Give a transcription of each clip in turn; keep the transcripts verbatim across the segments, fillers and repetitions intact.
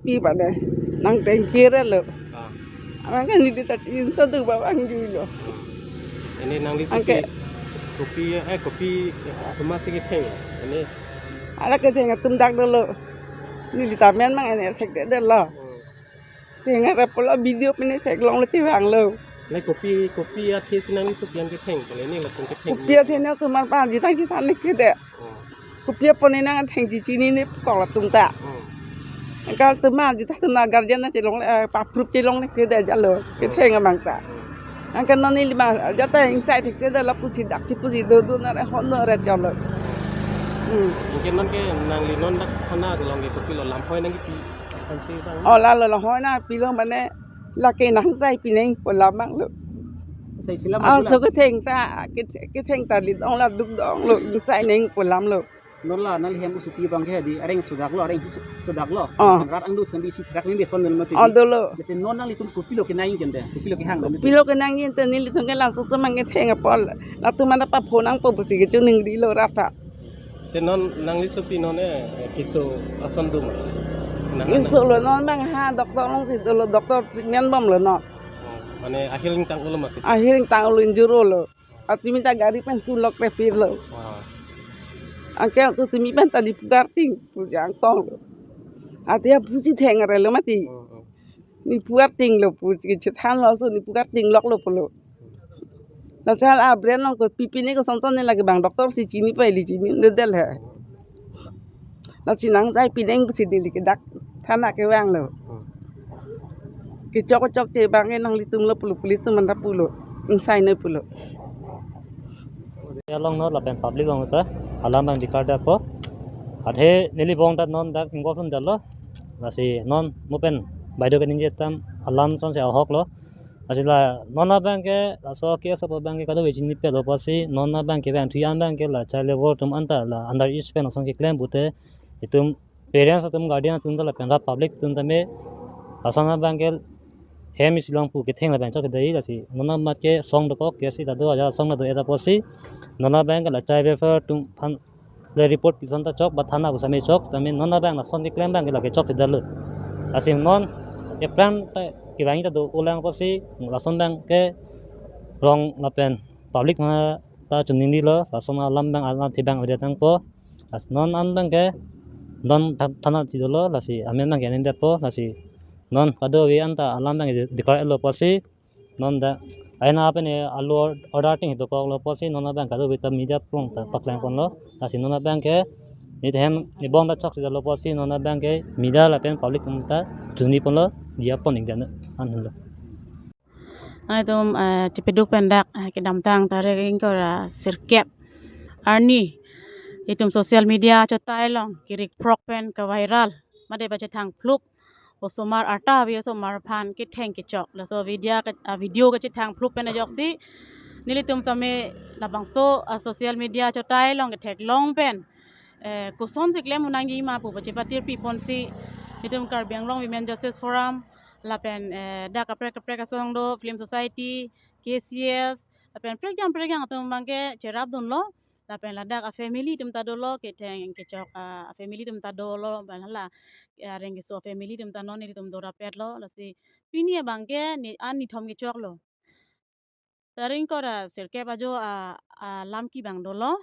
Pi bane, nang teng pire lo. Ah. Abang ke neli ta chinso do ba bang ju lo. Ini nangli supi, angke kopi, eh, kopi, eh, komat si ketheng. Ini. Ala ketheng atum dak dolo. Neli ta men mang ini thekdetlo. Hmm. Theng arap pulo video pine theklonglo chevanglo. Nai kopi, kopi athe si nangli supi an ketheng, pale neli latum ketheng. Kopi athe nangtum aphan jitang jitang ne kede. Oh. Kopi apon ne nang thengji chinine kok latum ta. Oh. Angke atum ma jitang atum na guardian na chelong, eh, pa proof chelong ne kede jalo. Oh. Ketheng abang ta. Oh. Angke non neli ma jata ingsai thekdetlo pusi dak si pusi do do na re hon no re jalo. Hmm. Angke non ke nangli non dak thana along ke kopilo, lamhoi nangkepi aphan si bang. Oh, lalo lamhoi nangpilo mane lake nang sai pineng pu alam abanglo. Sai si lam Ah, abula. So ketheng ta, keth-, ketheng ta lit ong la duk dong lo, sai neng pu alamlo. Non la nangli hem usupi abang ke di areng sudak lo, areng su-, sudak lo. Oh. Rat angduk sambi si trak ni beson nel mati. Oh, dolo. Jese non nanglitum kopilo kenang ingkente, kopilo kehang nangli. Kopilo kenang ingkente, nelitum ke langsung semang ketheng apot. Latum mana pa phone nangpo pusi kecho ningrilo rata. Te non nangli supi non eh, eh, keso ason duma. Nang Keso lo non abang ha doctor along si dolo, doctor treatment bomlo non. Oh, mane ahir ingtang ulo ma keso. Ahir ingtang ulo injuro lo. Atumi ta gari pen sulok repir lo. Wah. Angke tu tumi pen ta Diphu Karting pusi angtong lo. Ati apusi theng arelo mati. Oh, oh. Diphu Karting lo pusi chethan lo so Diphu Karting lok lo pulo. Lasi hala abren along kopi pine kosonton ne lake bang doctor si chini pa ili chinidetlo he. Lasi nang sai pineng pusi neli ke dak thana kevanglo. Hmm. Kechok kechok che abang ke nanglitum lo pulo, police atum anta pulo. Ingsai noi pulo. Along non lapen public along ta alam abang dikardetpo. Athe neli bong ta non dak ingkok lun detlo. Lasi non mo pen baideo keningje atum alam sonsi ahok lo. Lasi la non abang ke laso case apo abang ke kadokave chinipetlo pusi non abang ke bang thuyan abang ke la child labor atum anta la under age pen ason keklem pute itum parents atum guardian atum ta lapen rat public atum tame lason abang ke hem isi long pu ketheng lapen chokche dei lasi non amat ke song dokok ke si ta do aja song na do eta pusi non abang ke la child welfare atum aphan le report pison ta chok ba thana pusitame chok tame non abang lason keklem abang ke lake chokchedetlo. Lasi non epran ta kevang ta do ulang pusi lason abang ke rong lapen public ma ta choningri lo lason alam abang alam thi abang avedet nangpo. Lasi non an abang ke non tha-, thana thi dolo lasi amen abang ke ningdetpo lasi non kadokave anta alam abang ke dikardetlo pusi non dak aina pen alo order ting dokoklo pusi non abang kadokave ta media plong ta paklangponlo. Lasi non abang ke neli hem neli bong ta chokchedetlo pusi non abang ke media lapen public atum ta choningriponlo diya pon ingjan an lo. Nangtum, eh, chepeduk pen dak, eh, kedamtang tarik ingkoi ra sirkep arni itum social media achotai along kerik phrok pen keviral mate pachethang phlup osomar arta ave osomar aphan ketheng kechok. Laso video ke, ah, video kachethang phlup pen ajoksi nelitum tame labangso, ah, social media achotai along ketheklong pen, eh, kosonsi klem un nangji ma pu pachepatirpi ponsi itum Karbi Anglong Women Justice Forum lapen, eh, dak kaprek kaprek asong do Film Society, K C S, lapen prekjam prekjam atum abang ke cherapdunlo. Lapen ladak afamily atum ta dolo ketheng kechok, ah, afamily atum ta dolo lapen hala, eh, areng keso afamily atum ta non nelitum dorapetlo lasi pini abang ke ne an nithom kechoklo. Tarik ingkoi ra sirkep ajo, ah, ah, lamki abang dolo.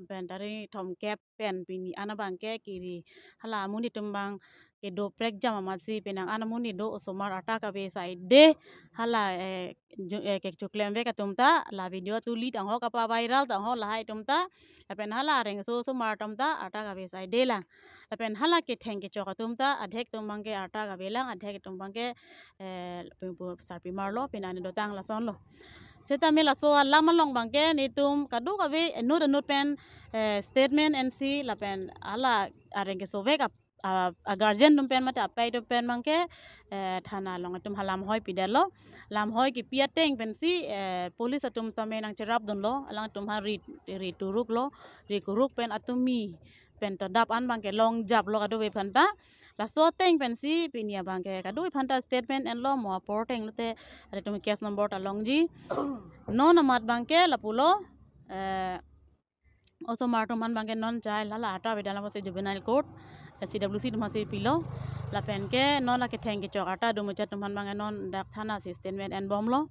Pen tarik thomkep pen pini an abang ke kiri hala amonit atum abang kedo prekjam amatsi penang an amonit do osomar arta kave saide hala, eh, ju-, eh, kekchoklemvek atum ta la video tuli tangho kapa viral tangho lahai atum ta lapen hala areng keso osomar atum ta arta kave saide lang lapen hala ketheng kechok atum ta adhek atum abang ke arta kave lang adhek atum abang ke, eh, pu, pu, sarpi marlo penang dotang lasonlo. Setame laso alam along abang ke netum kadokave inut inut pen, eh, statement ensi lapen hala areng kesovek ap-, a, a guardian atum pen mate apai atum pen abang ke, eh, thana along itum ha lamhoi pidetlo. Lamhoi kepi ateng pensi, eh, police atum tame nangcherapdunlo. Alangtum ha ri, ri turuklo. Ri kuruk pen atumi pen todap an abang ke longjaplo kadokave aphanta. Laso ateng pensi pini abang ke kadokave aphanta statement enlo mo apor ateng lote atum case number ta longji. Non amat abang ke lapulo, eh, osomar atum an abang ke non child hala arta avedet lang pusi juvenile court, eh, C W C atum si pilo. Lapen ke non aketheng kechok arta do muchot atum aphan abang non dak thana si statement enbomlo.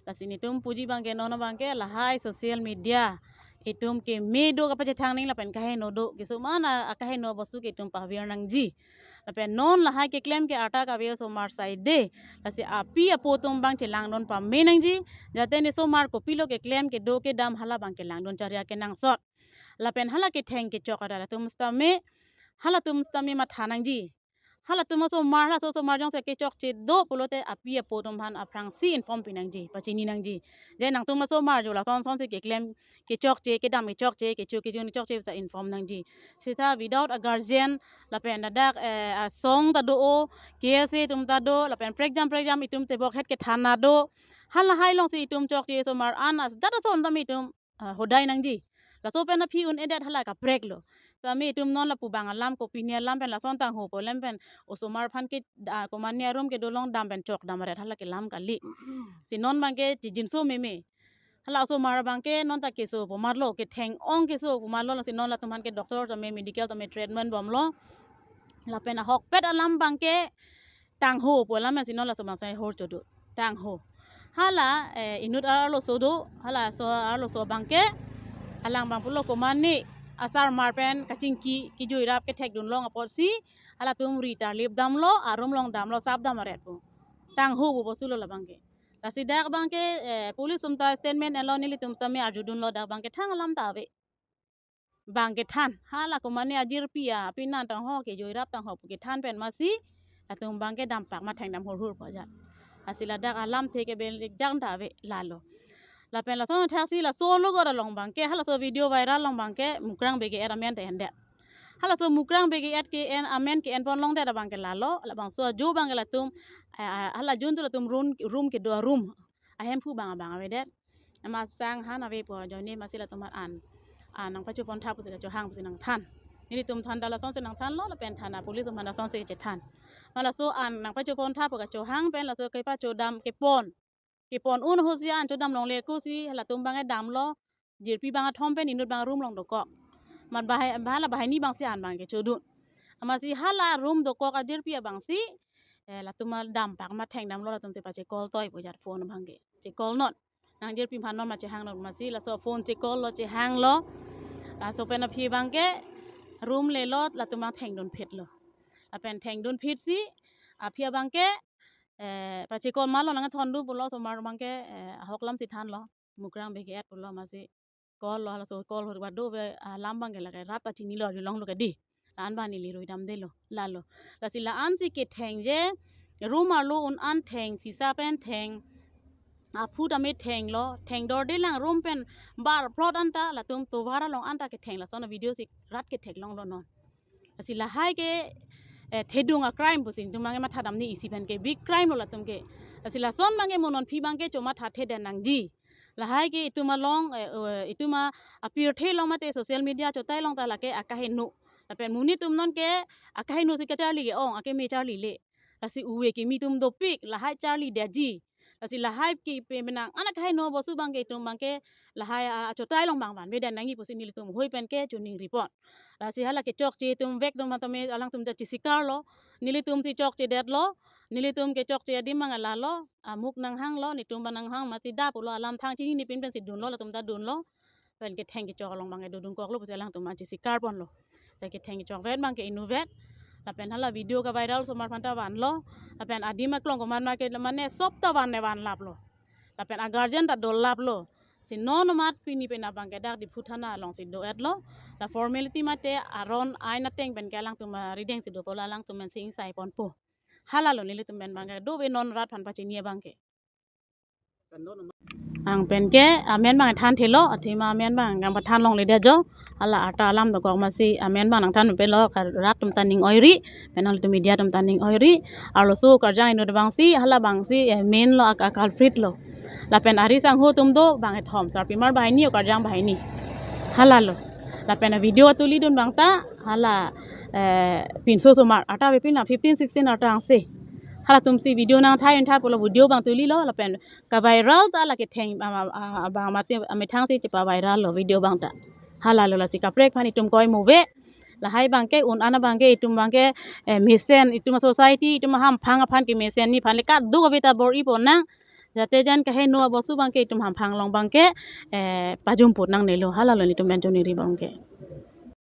Lasi netum puji abang ke non abang ke lahai social media itum keme do kapachethang nangji lapen kaheno do kesung mana akaheno bostu ke itum pavir nangji. Lapen non lahai keklem ke arta kave osomar side. Lasi api apo atum abang chelangdun pame nangji. Jate ne osomar kopilo keklem kedo kedam hala abang kelangdun charya kenangsot. Lapen hala ketheng kechok arta atum sitame, halatum sitame matha nangji. Halatum osomar, halaso osomar jongsi kechokche do pulote api apo atum aphan aphrangsi inform pi nangji, pachini nangji. Je nangtum osomar jo lason sonsi keklem kechokche, kedam kechokche, kecho kejun kechokche sa inform nangji. Sita without a guardian, lapen ladak, eh, asong ta do o, K S A atum ta do, lapen prekjam prekjam itum tebok het kethana do. Halahai alongsi itum chokche osomar an as jat ason tame itum, ah, hodai nangji. Laso pen aphi un-edet hala kapreklo. Tame itum non lapu abang alam kopine alam pen lason tangho pu alam pen osomar aphan ke, ah, komane arum kedo along dam pen chok dam aret hala kelam kali. Si non abang ke chijinso meme. Hala osomar abang ke non ta keso pu marlo, ketheng ong keso pu marlo, lasi non latum aphan ke doctor tame medical tame treatment bomlo. Lapen ahokpet alam abang ke tangho pu alam si non laso abang si hor chodu. Tangho. Hala, eh, inut arloso do, halaso arloso abang ke, alang abang pulo komane asarmar pen kachingki, kejui rap kethekdun long apotsi, halatum ri tarlip damlo, arum along damlo, sap dam aret pu. Tangho pu bostulo labang ke. Lasi dak abang ke, eh, police atum ta statement enlo, nelitum sitame arjudunlo, dak abang ke thang alam ta ave. Abang kethan, hala komane ajirpi api nan tangho kejui rap tangho pu kethan pen masi, latum abang ke dampak matheng dam hurhur pu ajat. Lasi ladak alamthe ke bel jang ta ave lalo. Lapen lason thaksi laso logot along abang ke, halaso video viral along abang ke, Mukrang Brigade amen ta endet. Halaso Mukrang Brigade ke en amen ke enpon longdet abang ke lalo, labangso ajo abang ke latum, eh, hala juntu latum room, room kedo room. Ahemphu abang abang avedet. Amat sang han ave pu ajoine masi latum an. An nangpacho pontha pusi kachohang pusi nangthan. Nelitum than ta lasonsi nangthanlo lapen thana police atum aphan lasonsi kachethan. Ma laso an nangpacho pontha pu kachohang pen laso kepacho dam kepon. Kepon un ahutsi an chodam longle ako si halatum abang damlo. Jirpi abang athom pen inut abang room along dokok. Mat bahai, bahala bahai ni abangsi an abang kechodun. Amatsi hala room dokok ajirpi abangsi, eh, latum dampak matheng damlo, latumsi pachecall toi pu ajat phone abang ke. Checall non. Nang jirpi aphan non ma chehang non masi laso phone checall lo, chehanglo. Laso pen aphi abang ke room lelo, latum abang thengdun phitlo. Lapen thengdun phitsi aphi abang ke, eh, pachecall malo nangthondun pulo osomar abang ke, eh, ahok alamsi thanlo. Mukrang Brigade pulo masi call lo, halaso call hor vado ve, ah, alam abang ke lake rat ta chinilo arjulonglo ke di. La-an abang neli rui damdelo, lalo. Lasi la-ansi ketheng je, room arlo un an theng, sisa pen theng, aphu tame thenglo, thengdorde lang room pen bar plot anta, latum tovar along anta ketheng, lason avideo si rat ketheklonglo non. Lasi lahai ke, eh, thedung acrime pusi netum abang ke matha damji, isi pen ke big crime lo latum ke. Lasi lason abang ke mo non aphi abang ke chomatha thedet nangji. Lahai ke itum along, eh, eh, itum a, apirthe along mate social media achotai along ta lake akaheno. Lapen monit atum non ke akaheno si kacharli ke-ong, akeme charlile. Lasi uve kimi atum dopik, lahai charlidetji. Lasi lahai ke pe menang, an akaheno bostu abang ke itum abang ke lahai a, achotai along abang vanvedet nangji pusi nelitum hoi pen ke choningri pon. Lasi hala kechokche atum vek atum tame alangtum ta chesikarlo. Nelitumsi chokchedetlo. Nelitum kechokche adim abang lalo. Amuk nanghanglo, netum abang nanghang masi da pulo alam thang chinine pin pensi dunlo, latum ta dunlo. Pen ketheng kechok along abang ke dodun koklo pusi alangtum abang chesikar ponlo. Sa ketheng kechok vet abang ke inutvet. Lapen hala video keviral osomar aphan ta vanlo. Lapen adim aklong komat ma ke mane sop ta van ne vanlaplo. Lapen aguardian ta dolaplo. Si non amat pini pen abang ke dak Diphu thana alongsi do-etlo. La formality mate aron ain ateng pen ke alangtum arideng si dopo, la alangtum pensi ingsai ponpo. Halalo nelitum pen abang ke dove non rat aphan pachini abang ke. Ang pen ke amen abang thanthelo, athema amen abang nangpathan longledet jo. Hala arta alam dokok masi amen abang nangthan pelo, ka rat atum ta ning oiri, pen nanglitum media atum ta ning oiri. Arloso Karjang inut abangsi, hala abangsi, eh, main lo, ak-, a culprit lo. Lapen ari sangho atum do abang kethom, sarpimar banghini, o Karjang banghini. Halalo. Lapen avideo atulidun abang ta, hala, eh, pinso osomar, arta ave pin la fifteen sixteen arta angse. Halatumsi video nangthai un thai pulo video abang tulilo, lapen keviral ta la ketheng, ah, ah, ah, abang masi amethangsi chepavirallo video abang ta. Halalo lasi kaprek aphan itum koi move. Lahai abangke un-an abangke itum abangke, eh, mesen, itum society, itum hamphang aphan kemesen ni aphan le kadokave ta bor-i ponnang. Jate jan kaheno abosu abangke itum hamphang along abangke, eh, pajum ponnangnelo, halalo itum pen choningri abangke.